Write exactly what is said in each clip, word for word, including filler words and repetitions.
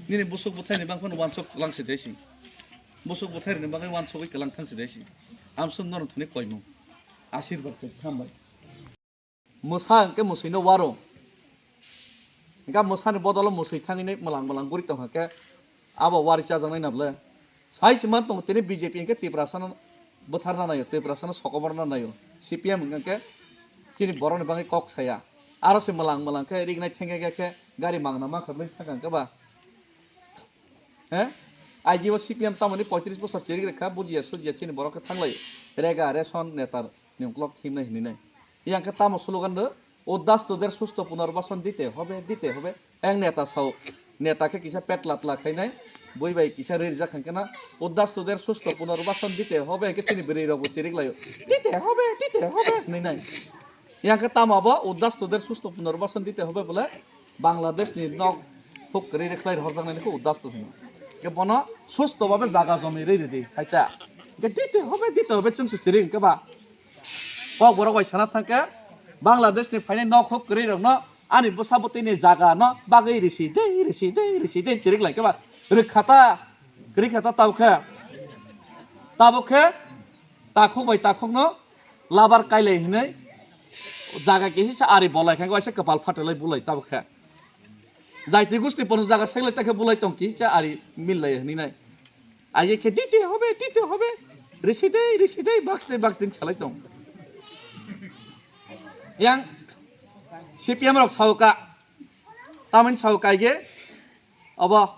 Nini busuk bwthaini bangphano wansuk langsi desi. Busuk bwthaini bagwi wansugwi kwlang thangsi desi. Amswk norok thani koimung. Asirwad khe thambai. Mwsa hwnkhe mwswino waro. Hwnkhe mwsani bodolo mwswi thangwi mwlang mwlang guri tongkha khe abo wari chajaknai na bwle. Sai se man tongo tini B J P hwnkhe Tiprasano bwtharna naio, Tiprasano sokomorna naio. C P M hwnkhe chini borokni bagwi kok saya. Aro se mwlang mwlang khe rignai thengya khe gari mangna mankha bwle thangkha hwnkhe ba. He? Aji o C P M tamoni poitris bosor chirik rekha, bujiya sujiya chini borok khe thanglai. Rega, ration, netar, ni uklok himnai hinwi nai. Yang khe tamo slogan do, "Uddas tuder susto punarbasan dite hobe, dite hobe." Yang neta sao, neta khe kisa petla tla khainai, bui bai kisa ri rijak hwnkhe na, "Uddas tuder susto punarbasan dite hobe," hwnkhe chini bwrwi rok bo chirik laio. "Dite hobe, dite hobe," hinwi nai. Yang khe tamo bo, "Uddas tuder susto punarbasan dite hobe," bole, Bangladesh ni nok huk kwrwi rwkhlai rohorjaknai khe uddasto hino. Khe bono susto babe jaga jomi rwi rwdi, hai ta. Khe dite hobe, dite hobe chwng se chiri hwnkhe ba. Kok borok bai sana thangkhe Bangladesh ni phainai nok huk kwrwi rokno ani bwsa bwtwi ni jaga no bagwi risi de, risi de, risi de chiri lai khe ba. Rwkha ta, rwkha ta tabuk khe. Tabuk khe takhuk bai takhuk no labar kailai hinwi jaga kisi se ari bolai khe waisa kwpal phatalai bulai tabuk khe. Jaiti gusti pono jaga seglai ta khe bulai tong kisa ari millai hinwi nai. Aye khe dite hobe, dite hobe. Risi dei, risi dei, box dei, box dei salai tong. Yang C P M rok sao ka, tamoni sao kaige, obo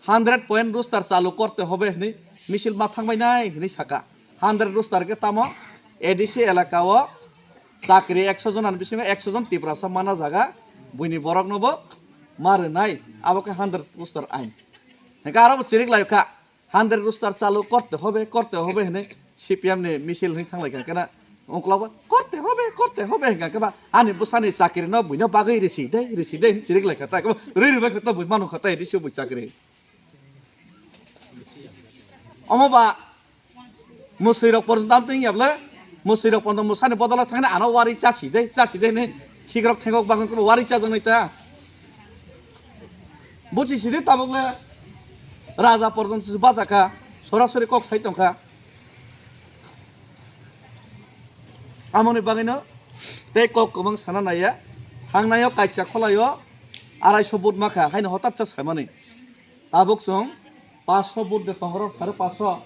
hundred point roster chalu korte hobe hinwi misil ma thangbai nai hinwi saka. Hundred roster khe tamo A D C elaka o chakri ekso jon ani bisingo ekso jon Tiprasa mana jaga, buini borok no bo ma rwnai, abo khe hundred roster ain. Hingke aro bo chirik lai kha, hundred roster chalu korte hobe, korte hobe hinwi C P M ni misil hinwi thanglai kha kena. Ungkla bo korte hobe, korte hobe hingka khe ba ani bwsani chakri no buino bagwi risi dei, risi dei hinwi chirik lai kha ta. Rwi rwi bai kha ta bui manu kha ta A D C bui chakri. Omo ba mwswi rok porjonto amtwing ya bwle, mwswi rok porjonto mwsani bodolo thangna ano wari chasi dei, chasi dei hinwi khikrok thengok bagwi wari chajaknai ta. Buchi sidi tabuk le raja porjonto se bachakha, sorasori kok sai tongkha. Amoni bagwino tei kok kwbang sana naiya, thangnaio kaisa kholaio arai so vote makha, haino hotat cha saimani. Tabuk chwng paanch sho vote de tongrok sare paanch sho,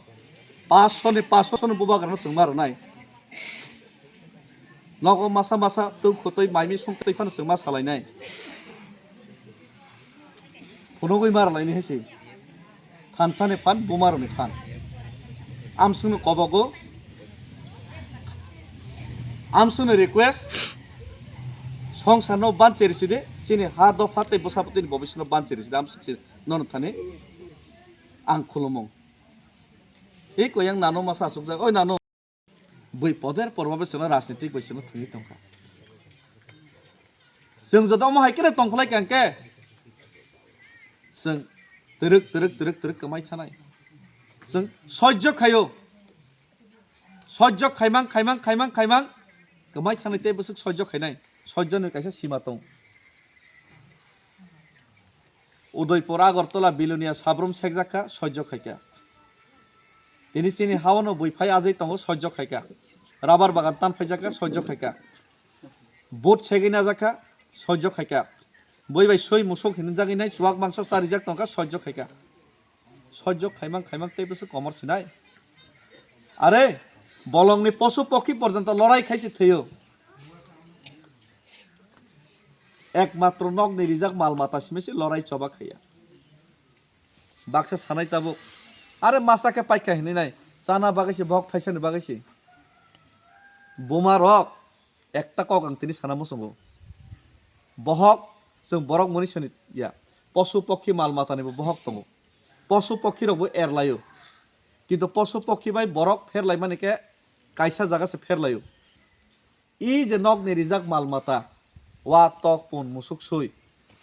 paanch sho ni paanch sho ni bubagrano chwng ma rwnai. Nogo masa masa twi khutwi mai mi song twi phano chwng ma salainai. Phunugwi ma rwlaini hai se. Thansa ni phan, buma rok ni phan. Amswng no kobogo. Amswng no request. Songsar no ban cheri sidi, chini ha dopha tei bwsa bwtwi ni bobiswk no ban cheri sidi, amswng si nono thani ang khulumung. Tei koyang nano masa asukjak, oi nano. Bui poder porba bai chwngno rajnitik bai chwngno thwngwi tongkha. Chwng joto omo hai kheno tongphlai kha hwnkhe chwng twrwk, twrwk, twrwk, twrwk kwmai thanai. Chwng sojjo khaio. Sojjo khaimang, khaimang, khaimang, khaimang kwmai thanai tei bwswk sojjo khainai. Sojjoni kaisa sima tong. Udaipur, Agartala, Bilonia, Sabrum sekjak kha, sojjo khai kha. Tini chini hawano bui phai ajai tongo, sojjo khai kha. Rabar bagan tan phaijak kha, sojjo khai kha. Vote segwi najak kha, sojjo khai kha. Bui bai soi musuk hinjagwi nai chuwak mangso charijak tongkha, sojjo khai kha. Sojjo khaimang khaimang tei bwswk komor sinai. Are, bolongni posu pokhi porjonto lorai khai se thwio. Ekmatro nokni rijak mal mata simi se lorai choba khaiya. Baksa sanai tabuk. Are masa khe paikha hinwi nai. Chana bagwi se, bohok thaisani bagwi se. Buma rok, ekta kok ang tini sana muchungo. Bohok, chwng borok mani sani ya. Posu pokhi mal matani bo bohok tongo. Posu pokhi rok bo erlaio. Kintu posu pokhi bai borok pherlai mani khe kaisa jaga se pherlaio. I je nokni rijak mal mata, wak tok pun musuk sui,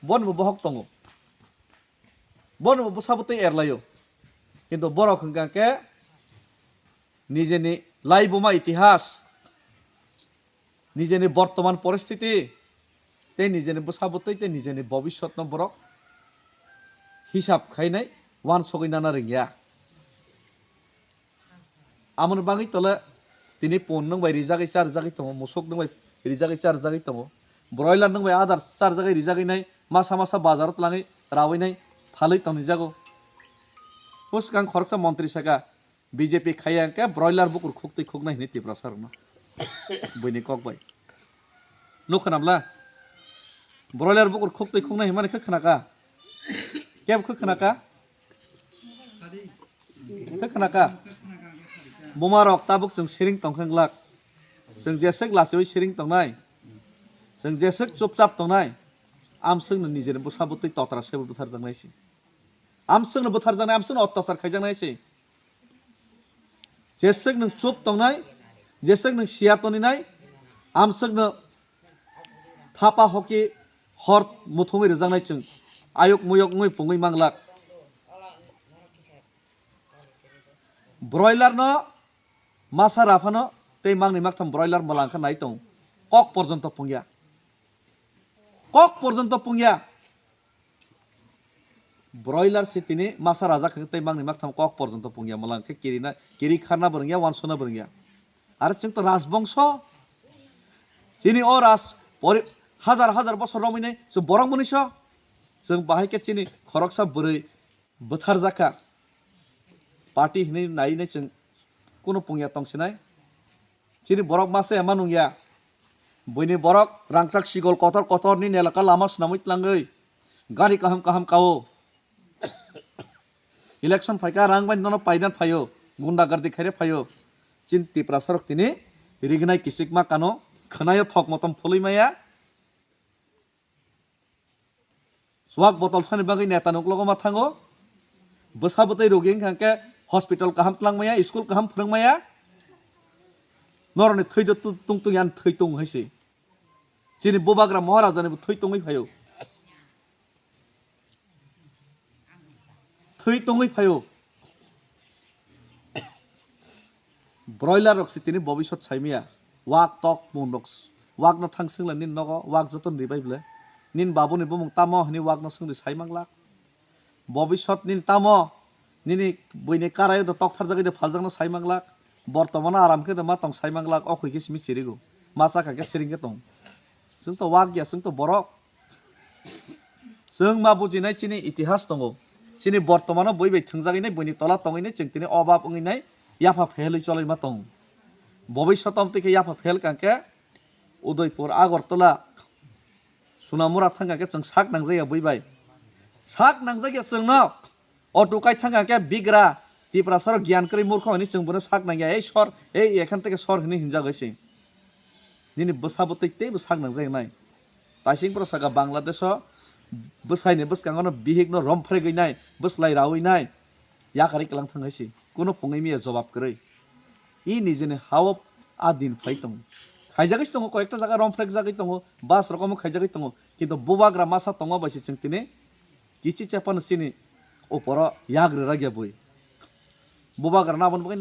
boni bo bohok tongo. Boni bo bwsa bwtwi erlaio. Kintu borok hwnkha khe nijeni laibuma itihas, nijeni bortoman poristiti, tei nijeni bwsa bwtwi tei nijeni bobiswtno borok hisab khainai uansugwi nana rwngya. Amoni bagwi tole tini pun nwng bai rijagwi charjagwi tongo, musuk nwng bai rijagwi charjagwi tongo, broiler nwng bai adar charjagwi rijagwi nai, masa masa bazaro twlangwi rawi nai, phalwi tongni jago. O swkang khoroksa montri saka, B J P khaiya hwnkhe broiler bukur khuktwi khuknai hwnwi Tiprasa rokno. Buini kok bai. Nuk khna bla? Broiler bukur khuktwi khuknai hwnmani khe khna ka? Kebo khe khna ka? Khe khna ka? Buma rok tabuk chwng siring tong khe glak. Chwng jeswk lachiwi siring tongnai. Chwng jeswk chupchap tongnai. Amswkno nijeni bwsa bwtwi totra sebo bwtharjaknai se. Amswkno bwtharjaknai, amswkno otyachar khaijaknai se. Jeswk nwng chup tongnai, jeswk nwng siya toninai, amswkno thapa hoki hor muthungwi rwjaknai chwng ayuk muyuk wngwi pungwi manglak. Broiler no masa raphano tei mangni maktham broiler mwlang khe nai tong, kok porjonto pungya. Kok porjonto pungya. Broiler se tini masa rajak hwnkhe tei mangni maktham kok porjonto pungya, mwlang khe kiri na, kiri kharna bo rwngya, uansukna bo rwngya. Are chwng to rajbongso, chini o raj pori-, hajar hajar bosor romwi nai chwng borok mwnwi so, chwng bahai khe chini khoroksa bwrwi bwtharjakha, party hinwi nai nai chwng kunu pungya tong sinai. Chini borok masa ema nungya. Buini borok rangchak sigol kotor kotor ni nelaka lama swnamwi tlangwi gari kaham kaham kao. Election phaikha rang bai nono paidan phaio, gunda gardi khaire phaio. Chini Tiprasa rok tini rignai kichik ma kano, khwnaio thok motom phulwi maya. Chuak botol sani bagwi neta ni uklogo ma thango. Bwsa bwtwi rogi wngkha hwnkhe hospital kaham twlang maya, school kaham phwrwng maya. Norokni thwi do tu-, tung tung yan thwi tung hai se. Chini bubagra Maharaja ni bo thwi tungwi phaio. Thwi tongwi phaio. Broiler rok se tini bobisot saimaya. Wak tok mun rok s-, wak no thang singla nin nogo, wak joto ni ribai ble. Nin babu ni bumung tamo hini wak no singdi sai manglak. Bobisot nin tamo, nini buini karai do tok tharjagwi de phaljak no sai manglak. Bortomano aram khe de ma tong sai manglak, o khoi khe simi chirigo. Ma chakha khe siring khe tong. Chwng to wak ya, chwng to borok. Chwng ma bujinai chini itihas tongo. Chini bortomano bui bai thwngjagwi nai, buini tola tongwi nai, chwng tini obab wngwi nai, yapha phelwi cholai ma tongo. Bobisot om twi khe yapha phel kang khe Udaipur, Agartala, Sonamura thang kang khe chwng sak nangjak ya bui bai. Sak nangjak ya chwngno. Auto kai thang kang khe bigra, Tiprasa rok giyan kwrwi murkho hwnwi chwng bono sak nangya. Ei sor, ei ekhan teke sor hwnwi hinjagwi se. Nini bwsa bwtwi teibo sak nangjak nai. Taising bwrwi saka Bangladesh o bwsai ni bwskango no bihik no romphregwi nai, bwslai rawi nai. Yakarwi kwlang thang hai se. Kuno pungwi miya jobab kwrwi. I nijini ha o a din phai tongo. Khaijagwi se tongo, koyekta jaga romphrekjagwi tongo, bus rok omo khaijagwi tongo. Kintu bubagra masa tongma bai se chwng tini kichi chepano chini uporo yak rwrak ya bui. Bubagra no aboni bagwi